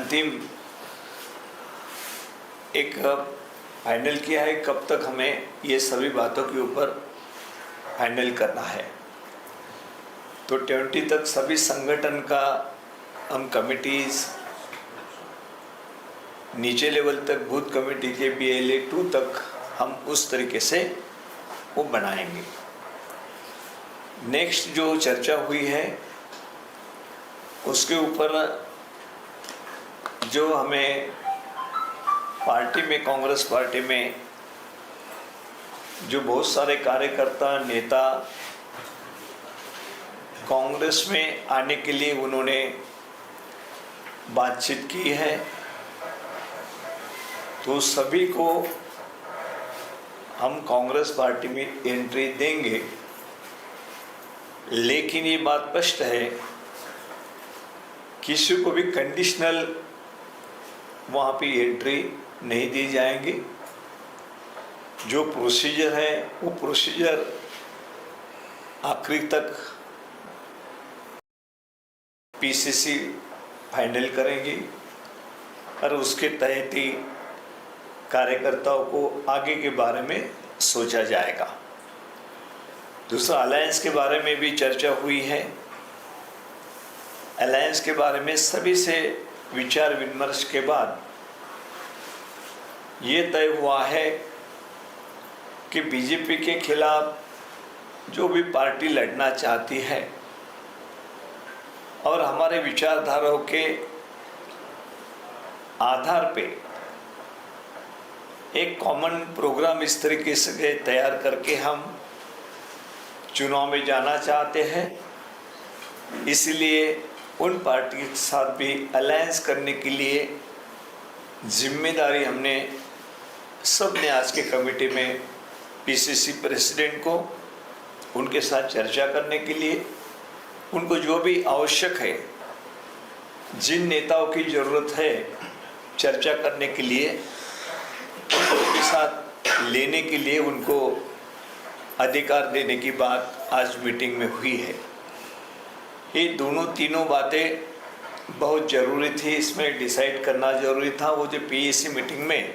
अंतिम एक फाइनल किया है कब तक हमें ये सभी बातों के ऊपर फाइनल करना है। तो 20 तक सभी संगठन का हम कमिटीज़ नीचे लेवल तक, बूथ कमेटी के BLA 2 तक हम उस तरीके से वो बनाएंगे। नेक्स्ट जो चर्चा हुई है उसके ऊपर जो हमें पार्टी में, कांग्रेस पार्टी में जो बहुत सारे कार्यकर्ता नेता कांग्रेस में आने के लिए उन्होंने बातचीत की है, तो सभी को हम कांग्रेस पार्टी में एंट्री देंगे। लेकिन ये बात स्पष्ट है, किसी को भी कंडीशनल वहाँ पे एंट्री नहीं दी जाएंगी। जो प्रोसीजर है वो प्रोसीजर आखिरी तक पीसीसी फाइनल करेंगी और उसके तहत ही कार्यकर्ताओं को आगे के बारे में सोचा जाएगा। दूसरा, अलायंस के बारे में भी चर्चा हुई है। अलायंस के बारे में सभी से विचार विमर्श के बाद ये तय हुआ है कि बीजेपी के खिलाफ जो भी पार्टी लड़ना चाहती है और हमारे विचारधाराओं के आधार पे एक कॉमन प्रोग्राम इस तरीके से तैयार करके हम चुनाव में जाना चाहते हैं, इसलिए उन पार्टी के साथ भी अलायंस करने के लिए जिम्मेदारी हमने सब ने आज के कमेटी में पीसीसी प्रेसिडेंट को उनके साथ चर्चा करने के लिए, उनको जो भी आवश्यक है, जिन नेताओं की ज़रूरत है चर्चा करने के लिए, उनको के साथ लेने के लिए उनको अधिकार देने की बात आज मीटिंग में हुई है। ये दोनों तीनों बातें बहुत ज़रूरी थी, इसमें डिसाइड करना ज़रूरी था। वो जो पीएसी मीटिंग में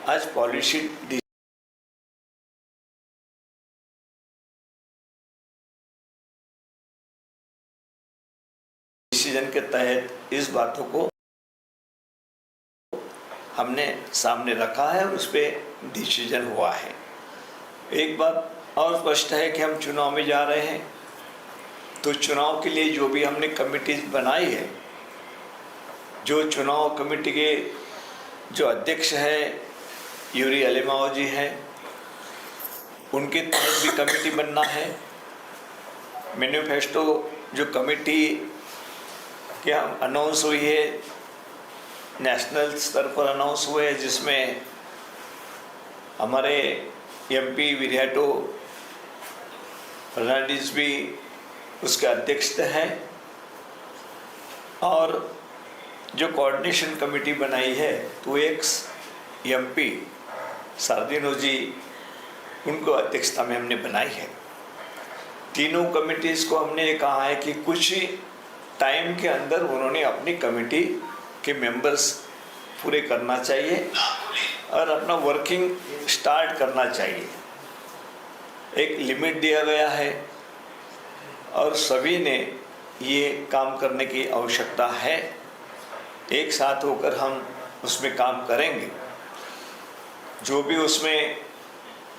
आज पॉलिसी डिसीजन के तहत इस बातों को हमने सामने रखा है और उस पर डिसीजन हुआ है। एक बात और स्पष्ट है कि हम चुनाव में जा रहे हैं, तो चुनाव के लिए जो भी हमने कमेटीज बनाई है, जो चुनाव कमेटी के जो अध्यक्ष हैं यूरी अलेमाओ जी हैं, उनके तहत भी कमेटी बनना है। मैनिफेस्टो जो कमेटी के अनाउंस हुई है, नेशनल स्तर पर अनाउंस हुए हैं, जिसमें हमारे एमपी विरियाटो फर्नांडिस भी उसके अध्यक्ष हैं, और जो कोऑर्डिनेशन कमेटी बनाई है तो एक्स एमपी सार्दिनो जी उनको अध्यक्षता में हमने बनाई है। तीनों कमेटीज़ को हमने ये कहा है कि कुछ ही टाइम के अंदर उन्होंने अपनी कमेटी के मेंबर्स पूरे करना चाहिए और अपना वर्किंग स्टार्ट करना चाहिए। एक लिमिट दिया गया है और सभी ने ये काम करने की आवश्यकता है। एक साथ होकर हम उसमें काम करेंगे। जो भी उसमें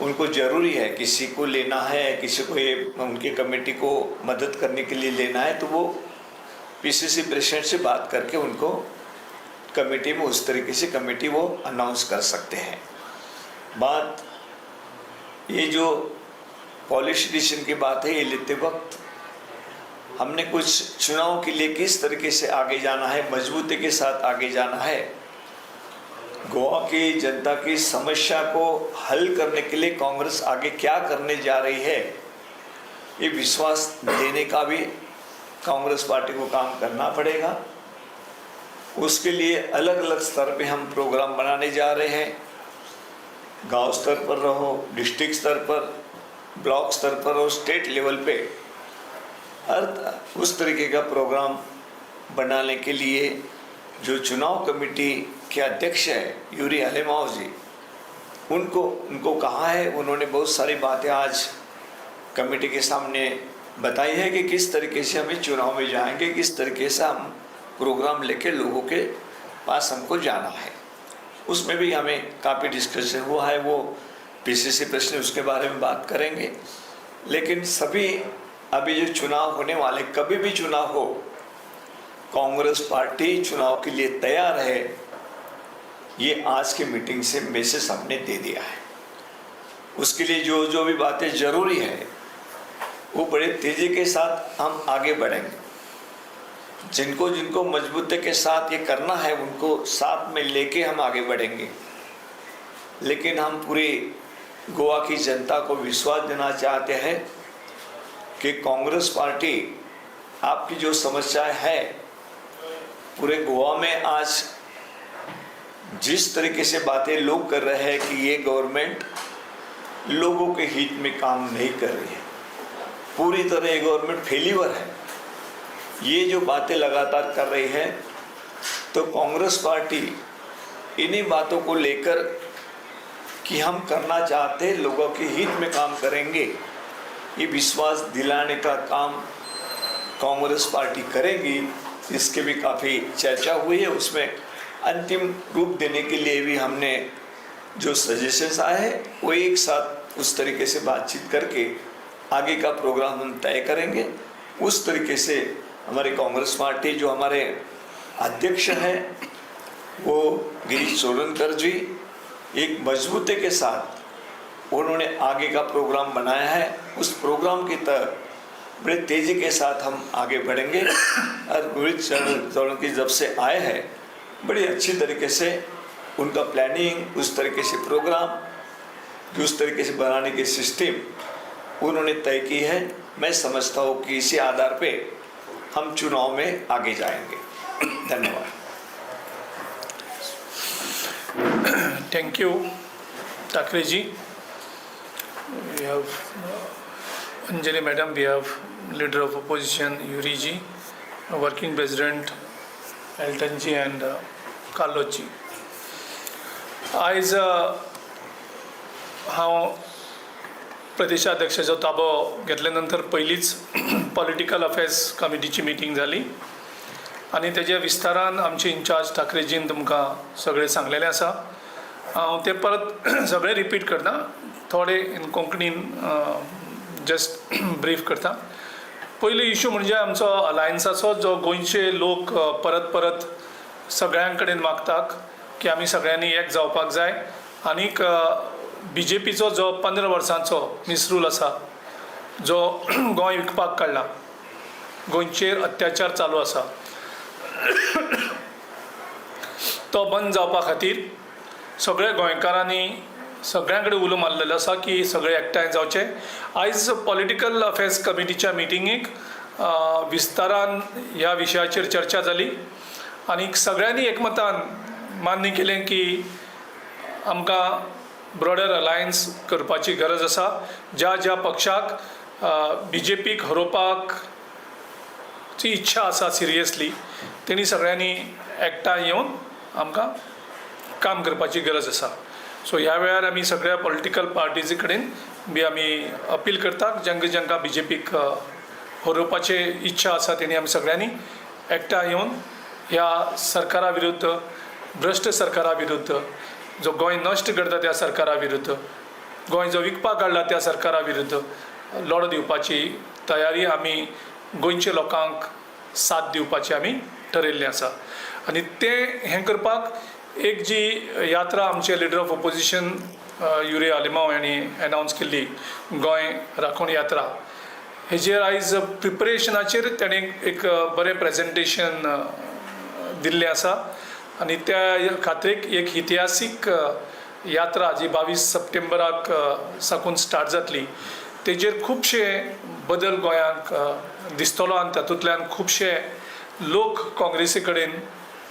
उनको ज़रूरी है, किसी को लेना है, किसी को ये उनकी कमेटी को मदद करने के लिए लेना है, तो वो पीसीसी प्रेसिडेंट से बात करके उनको कमेटी में उस तरीके से कमेटी वो अनाउंस कर सकते हैं। बात ये जो पॉलिसी डिसीजन की बात है, ये लेते वक्त हमने कुछ चुनाव के लिए किस तरीके से आगे जाना है, मजबूती के साथ आगे जाना है, गोवा की जनता की समस्या को हल करने के लिए कांग्रेस आगे क्या करने जा रही है, ये विश्वास देने का भी कांग्रेस पार्टी को काम करना पड़ेगा। उसके लिए अलग-अलग स्तर पे हम प्रोग्राम बनाने जा रहे हैं। गांव स्तर पर रहो, डिस्ट्रिक्ट स्तर पर, ब्लॉक स्तर पर और स्टेट लेवल पे, हर उस तरीके का प्रोग्राम बनाने के लिए जो चुनाव कमेटी के अध्यक्ष है यूरी अलेमाओ जी, उनको उनको कहा है। उन्होंने बहुत सारी बातें आज कमेटी के सामने बताई है कि किस तरीके से हमें चुनाव में जाएंगे, किस तरीके से हम प्रोग्राम लेके लोगों के पास हमको जाना है। उसमें भी हमें काफ़ी डिस्कशन हुआ है, वो पीसीसी प्रेसिडेंट उसके बारे में बात करेंगे। लेकिन सभी अभी जो चुनाव होने वाले, कभी भी चुनाव हो, कांग्रेस पार्टी चुनाव के लिए तैयार है। ये आज की मीटिंग से मैसेज हमने दे दिया है। उसके लिए जो जो भी बातें जरूरी है, वो बड़े तेज़ी के साथ हम आगे बढ़ेंगे। जिनको जिनको मजबूती के साथ ये करना है, उनको साथ में लेके हम आगे बढ़ेंगे। लेकिन हम पूरी गोवा की जनता को विश्वास देना चाहते हैं कि कांग्रेस पार्टी आपकी जो समस्या है, पूरे गोवा में आज जिस तरीके से बातें लोग कर रहे हैं कि ये गवर्नमेंट लोगों के हित में काम नहीं कर रही है, पूरी तरह ये गवर्नमेंट फेलियर है, ये जो बातें लगातार कर रही है, तो कांग्रेस पार्टी इन्हीं बातों को लेकर कि हम करना चाहते, लोगों के हित में काम करेंगे, ये विश्वास दिलाने का काम कांग्रेस पार्टी करेगी। इसके भी काफ़ी चर्चा हुई है। उसमें अंतिम रूप देने के लिए भी हमने जो सजेशंस आए हैं, वो एक साथ उस तरीके से बातचीत करके आगे का प्रोग्राम हम तय करेंगे। उस तरीके से हमारी कांग्रेस पार्टी, जो हमारे अध्यक्ष हैं वो गिरीश चोडनकर जी, एक मजबूती के साथ उन्होंने आगे का प्रोग्राम बनाया है। उस प्रोग्राम के तहत बड़े तेज़ी के साथ हम आगे बढ़ेंगे। और गिरीश चोडनकर जब से आए हैं, बड़ी अच्छी तरीके से उनका प्लानिंग, उस तरीके से प्रोग्राम, उस तरीके से बनाने की सिस्टम उन्होंने तय की है। मैं समझता हूँ कि इसी आधार पे हम चुनाव में आगे जाएंगे। धन्यवाद। Thank you, Thackeray ji. We have Anjali madam, we have leader of opposition Yuri ji, working president Elton ji and Carlos ji. आयज हांव प्रदेशाध्यक्षाचो ताबो घेतले नंतर पयलीच पॉलिटिकल अफेर्स कमिटीची मिटींग जाली आनी तेज्या विस्तारान आमचे इन्चार्ज ठाकरेजीन तुमकां सगळें सांगलेलें आसा. हांव तें परत सगळें रिपीट करना, थोडे इन कोंकणीन जस्ट ब्रीफ करता. पयलो इशू म्हणजे आमचो अलायन्साचो, जो गोंयचे लोक परत परत सगळ्यां कडेन मागतात की आमी सगळ्यांनी एक जावपाक जाय आनीक बीजेपीचो जो 15 वर्सांचो मिसरूल आसा, जो गोंय विकपाक काडला, गोंयचेर अत्याचार चालू आसा, तो बंद जावपा खातीर सगळ्या गोंयकारांनी सगळ्यां कडेन उलो मारलेलो आसा की सगळे एकठांय जावचे. आयज पॉलिटिकल अफेर्स कमिटीच्या मिटिंगेक विस्तारान ह्या विशयाचेर चर्चा जाली आनी सगळ्यांनी एकमतान मान्य केलें की आमकां ब्रॉडर अलायन्स करपाची गरज आसा. ज्या ज्या पक्षाक बीजेपीक हरोवपाक ची इच्छा आसा सिरियसली, तेणी सगळ्यांनी एकठांय येवन आमकां काम करपाची गरज आसा. सो ह्या वेळार आमी सगळ्या पॉलिटिकल पार्टीज कडेन बी आमी अपील करतात, जांकां जांकां बीजेपीक हरोवपाची इच्छा आसा, तेणी आमी सगळ्यांनी एकठांय येवन ह्या सरकारा विरुद्ध, भ्रश्ट सरकारा विरुद्ध, जो गोंय नश्ट करता त्या सरकारा विरुद्ध, गोंय जो विकपाक काडला त्या सरकारा विरुद्ध लढो दिवपाची तयारी, आमी गोंयच्या लोकांक साथ दिवपाची आमी ठरयल्लें आसा. आनी तें हें करपाक एक जी यात्रा आमचे लिडर ऑफ ओपोजिशन युरी आलिमाव हांणी एनावन्स केल्ली, गोंय राखण यात्रा, हेजेर आयज प्रिपरेशनाचेर तेणें एक बरें प्रेजेंटेशन दिल्लें आसा. आनी त्या खातीर एक इतिहासीक यात्रा जी 22 सप्टेंबराक साकून स्टार्ट जातली, तेजेर खुबशे बदल गोंयांक दिसतलो आनी तातूंतल्यान खुबशे लोक काँग्रेसी कडेन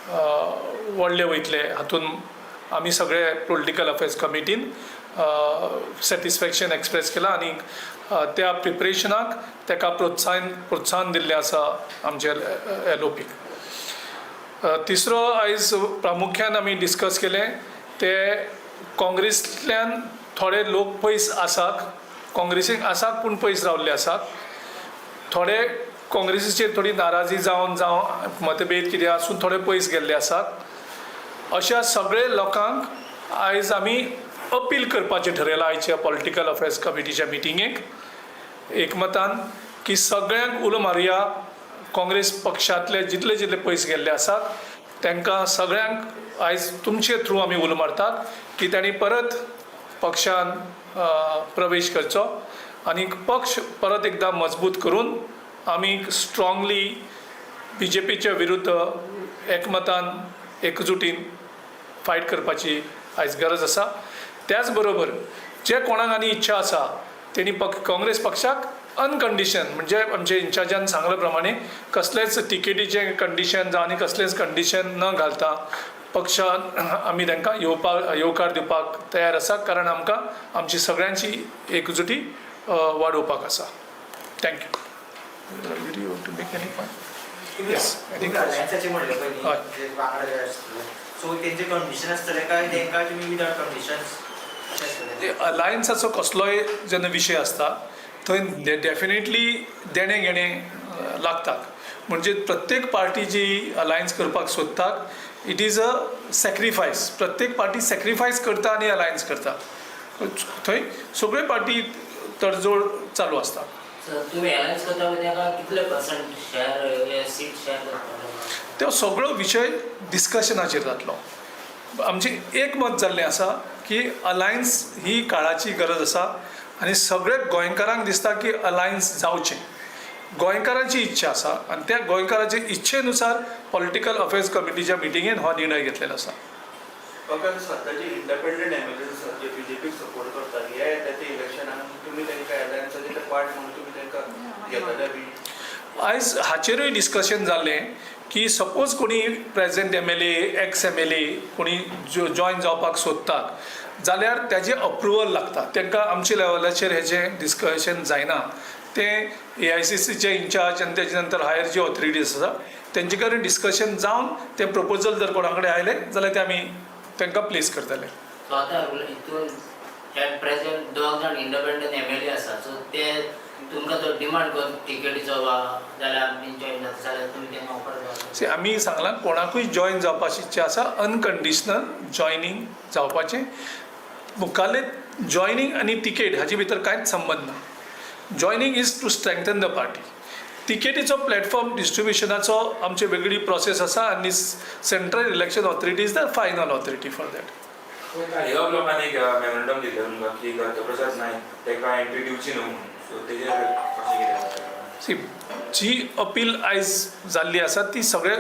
व्हडले वयतले. हातूंत आमी सगळे पॉलिटिकल अफेर्स कमिटीन सॅटिस्फॅक्शन एक्सप्रेस केलां आनी त्या प्रिपरेशनाक ताका प्रोत्साहन दिल्लें आसा आमच्या एलओपीक. तिसरो आयज प्रामुख्यान आमी डिस्कस केलें ते काँग्रेसींतल्यान थोडे लोक पयस आसात, काँग्रेसीक आसात पूण पयस रावल्ले आसात. थोडे काँग्रेसीचेर थोडी नाराजी जावन जावं मतभेद कितें आसून थोडे पयस गेल्ले आसात. अशा सगळे लोकांक आयज आमी अपील करपाचें ठरयलां आयच्या पॉलिटिकल अफेर्स कमिटीच्या मिटिंगेक एकमतान की सगळ्यांक उलो मारुया. काँग्रेस पक्षांतले जितले जितले पयस गेल्ले आसात तांकां सगळ्यांक आयज तुमचे थ्रू आमी उलो मारतात की तांणी परत पक्षान प्रवेश करचो आनी पक्ष परत एकदां मजबूत करून आमी स्ट्रांगली बीजेपीच्या विरुद्ध एकमतान एकजुटीन फायट करपाची आयज गरज आसा. त्याच बरोबर जे कोणाक आनी इच्छा आसा तेणी काँग्रेस पक्षाक अनकंडिशन, म्हणजे आमचे इन्चार्जान सांगले प्रमाणे कसलेच टिकेटीचें कंडिशन जावं आनी कसलेंच कंडिशन न घालता पक्षान आमी तांकां येवकार दिवपाक तयार आसा, कारण आमकां आमची सगळ्यांची एकजुटी वाडोवपाक आसा. Thank you. You to make any point? Yes. अलायन्साचे म्हणले पयलीं हय. जे वांगडा जे आसतले, सो तेंचे कंडिशन आसतले काय तेंकां तुमी विदाउट कंडिशन्स अशें आसतलें? अलायन्साचो कसलोय जेन्ना विशय आसता थंय डेफिनेटली देणें घेणें लागता. म्हणजे प्रत्येक पार्टी जी अलायन्स करपाक सोदतात it is a sacrifice. प्रत्येक पार्टी सॅक्रिफायस करता आनी अलायन्स करता. थंय सगळ्यो पार्टी तडजोड चालू आसता. सर, तुम्ही अलायन्स करता पळय तेका कितले पर्संट शेअर सीट शेअर करता? तो सगळो विशय डिस्कशनाचेर जातलो. आमचें एक मत जाल्लें आसा की अलायन्स ही काळाची गरज आसा आनी सगळे गोंयकारांक दिसता की अलायन्स जावचें. गोंयकारांची इच्छा आसा आनी त्या गोंयकाराचे इच्छेनुसार पॉलिटिकल अफेर्स कमिटीच्या मिटिंगेन हो निर्णय घेतलेलो आसा. ओके, आतां सद्या जे इंडिपेंडंट एमएलए आसात जे बीजेपीक सपोर्ट करतात, ह्या येता ते इलेक्शनाक तुमी तांकां अलायन्साचे ते पार्ट म्हणून तुमी तांकां घेतले बी? आयज हाचेरूय डिस्कशन जाल्लें की सपोज कोणी present MLA, ex MLA कोणी जॉयन जावपाक सोदतात जाल्यार ताजें अप्रुवल लागता. तांकां आमच्या लेवलाचेर हेजें डिस्कशन जायना. तें एआयसीसीचे इन्चार्ज आनी तेजे नंतर हायर जी ऑथॉरिटीज आसा तेंचे कडेन डिस्कशन जावन तें प्रपोजल जर कोणा कडेन आयलें जाल्यार तें आमी तांकां प्लेस करतले. सो आतां हितून एट प्रेझेंट दोग जाण इंडिपेंडंट एमएलए आसा, सो ते तुमकां तो डिमांड कर टिकेटीचो वा जाल्यार आमी जॉयन जाता जाल्यार तुमी तेंकां ऑफर करता? सी, आमी सांगलां कोणाकूय जॉयन जावपाची इच्छा आसा अनकंडिशनल जॉयनींग जावपाचें. मुखाल्ले जॉयनींग आनी तिकेट हाचे भितर कांयच संबंद ना. Joining is to strengthen the party. तिकेटीचो platform डिस्ट्रिब्युशनाचो आमची वेगळी प्रोसेस आसा आनी Central Election Authority is the final authority for that. Taleigao लोकांनी एक मेमोरंडम दिलें तुमकां की दत्तप्रसाद नायक ताका एंट्री दिवची न्हू म्हणून, सो तेजेर कशें कितें जाता? सी, जी अपील आयज जाल्ली आसा ती सगळे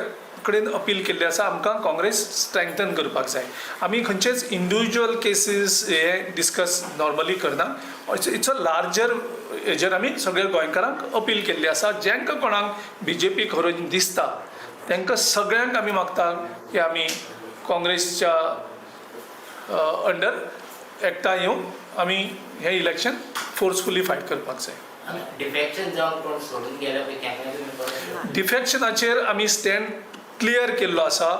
कडेन अपील केल्ली आसा. आमकां काँग्रेस स्ट्रेंथन करपाक जाय. आमी खंयचेच इंडिविज्युअल केसीस हे डिस्कस नॉर्मली करना. It's a larger हेजेर आमी सगळ्या गोंयकारांक अपील केल्ली आसा. जांकां कोणाक बीजेपी खरोन दिसता तांकां सगळ्यांक आमी मागता की आमी काँग्रेसच्या अंडर एकठांय येवन आमी हें इलेक्शन फोर्सफुली फायट करपाक जाय. आनी डिफेक्शन जावन कोण सोडून गेल्या पळय तांकां तुमी परत डिफेक्शनाचेर आमी स्टँड क्लियर केल्लो आसा.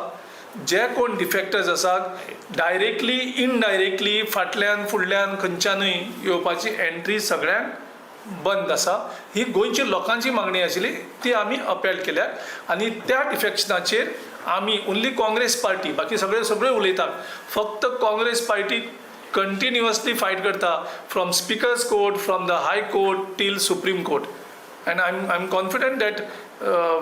जे कोण डिफेक्टर्स आसात डायरेक्टली इनडायरेक्टली फाटल्यान फुडल्यान खंयच्यानूय येवपाची एंट्री सगळ्यांक बंद आसा. ही गोंयची लोकांची मागणी आशिल्ली ती आमी अपहेल्ड केल्या आनी त्या डिफेक्शनाचेर आमी ओन्ली काँग्रेस पार्टी, बाकी सगळे सगळे उलयतात, फक्त काँग्रेस पार्टी कंटिन्युअसली फायट करता from Speaker's Court, from the High Court till Supreme Court. And I'm confident that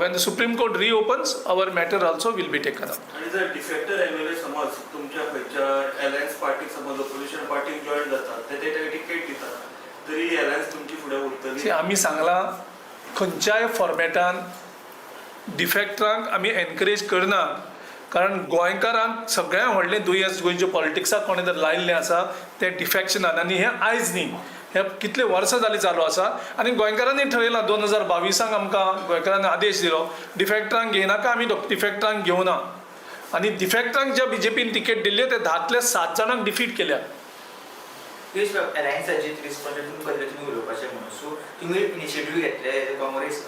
when the Supreme Court reopens, our matter also will be taken up. आनी जर डिफेक्टर MLA समज तुमच्या खंयच्या अलायन्स पार्टीक, समज opposition पार्टीक join जातात, ते ताका टिकेट दितात, तरी अलायन्स तुमची फुडें उरतली? See, आमी सांगलां खंयच्याय फॉर्मेटान डिफेक्टरांक आमी एनकरेज करना, कारण गोंयकारांक सगळ्यांत व्हडलें दुयेंस गोंयच्या पॉलिटिक्साक कोणें जर लायिल्लें आसा तें डिफेक्शनान. आनी हें आयज न्ही, हें कितले वर्सां जालीं चालू आसा. आनी गोंयकारांनी ठरयलां 2022 आमकां गोंयकारांनी आदेश दिलो डिफेक्टरांक घेयनाका, आमी डिफेक्टरांक घेवना. आनी डिफेक्टरांक ज्या बीजेपीन तिकेट दिल्ली ते 10तले 7 जाणांक डिफीट केल्या. त्योच अलायन्साची रिस्पॉन्सिबिलिटी तुमकां दिल्या तुमी उलोवपाचें म्हणून. सो तुमी इनिशिएटीव घेतले काँग्रेस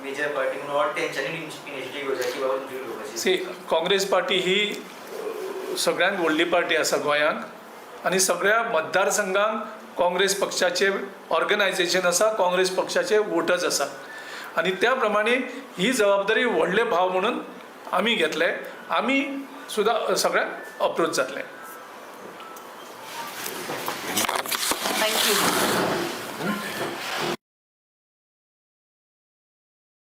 मेजर पार्टी म्हणून, ऑर तेंच्यांनी इनिशिएटीव घेवचा की बाबा तुमची उलोवपाची? सी, काँग्रेस पार्टी ही सगळ्यांत व्हडली पार्टी आसा गोंयांत आनी सगळ्या मतदारसंघांक काँग्रेस पक्षाचे ऑर्गनायझेशन आसा, काँग्रेस पक्षाचे वोटर्स आसा आनी त्या प्रमाणे ही जबाबदारी व्हडले भाव म्हणून आमी घेतले. आमी सुद्दां सगळ्यांक अप्रोच जातले. Thank you.